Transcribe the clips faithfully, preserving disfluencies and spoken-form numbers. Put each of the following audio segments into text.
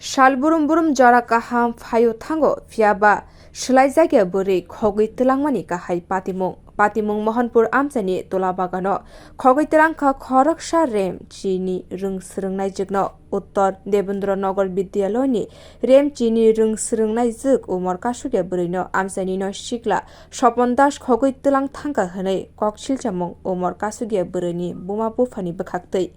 Sal burum burum jora kaham phaio thango, phiya ba swlaijakya bwrwi khogwi twlangmani kahai patimung. Patimung Mohanpur amchaini tola bagano khogwi twlangkha khoroksa rem chini rwng swrwngnaijwkno. Uttor Debendra Nagar Vidyaloyni rem chini rwng swrwngnaijwk umor kasukya bwrwino amchaini no sikla Sopon Das khogwi twlang thangkha hwnwi kok silchamung umor kasukya bwrwini buma buphani bwkhaktwi.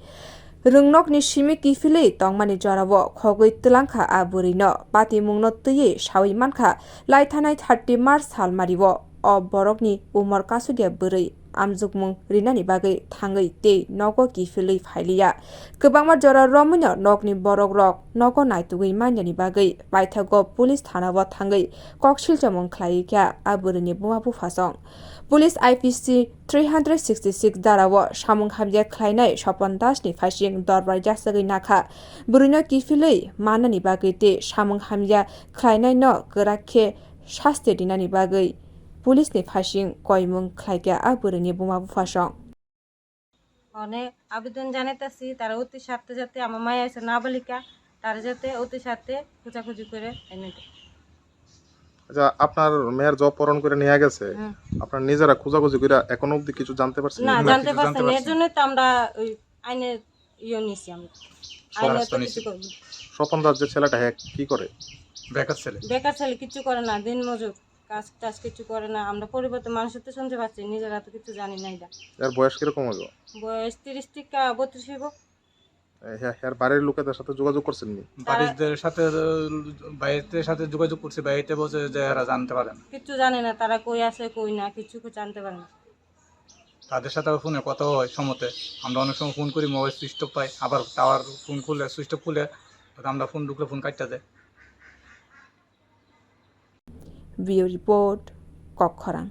Rwngnokni simi kiphilwi tongmani jorao khogwi twlangkha a bwrwino. Patimungno twiwi sawi mankha, laithanai thirty March salmario o borokni umor kasukya bwrwi amjukmung rinani bagwi thangwi tei nogo kiphilwi phailiya. Kwbangma jora romwino nokni borokrok nogo naitugwi manyani bagwi paithago police thanao thangwi kok silchamung khlaiwi kha a bwrwini buma buphasong. Police I P C three hundred sixty six darao samung hamya khlainai Sopon Das ni phaising dorbai jasagwi nakha. Bwrwino kiphilwi manani bagwi tei samung hamya khlainaino kwrak khe sasti rinani bagwi police ni phaising koimung khlaikha a bwrwini buma buphasong. অনেক আবেদন জানাইতেছি, তারা অতি সাথে সাথে আমার মায়া আছে নাবালিকা, তারা যাতে অতি সাথে খোঁজাখুঁজি করে এনে দেয়। আচ্ছা, আপনার মেয়ের জব পূরণ করে নিয়ে গেছে, হুম। আপনারা নিজেরা খোঁজাখুঁজি করে এখনো অবধি কিছু জানতে পারছেন? না, না, জানতে কিছু পারছি জানতে না। এর পারছি না। জন্য তো আমরা ওই আইনের ইয়ে নিছি আমরা। আইনে তো কিছু করবো। স্বপন দাস যে ছেলেটা, হ্যাঁ, কি করে? বেকার ছেলে। বেকার ছেলে, কিচ্ছু করে না, দিন মজুর, কাজ টাজ কিচ্ছু করে না। আমরা পরিবর্তন মানুষের তো শুনতে পাচ্ছি, নিজেরা তো কিছু জানি না এটা। এর বয়স কিরকম হইব? বয়স তিরিশ থেকে বত্রিশ হইব। এ, হে-, হের বাড়ির লোকেদের সাথে যোগাযোগ করছেন নি? তারা বাড়িদের সাথে, বাড়িতে সাথে যোগাযোগ করছি, বাড়িতে বলছে যে এরা জানতে পারে না। কিচ্ছু জানে না, তারা কই আছে, কই না, কিচ্ছু জানতে পারে না। তাদের সাথে আবার ফোনে কথা হয় সমতে। আমরা অনেক সময় ফোন করি, মোবাইল সুইচ অফ পাই, আবার টাওয়ার ফোন খুলে, সুইচ অফ খুলে, আমরা ফোন ঢুকলে ফোন কাটতে দেয়। Bureau Report, Kokkhorang.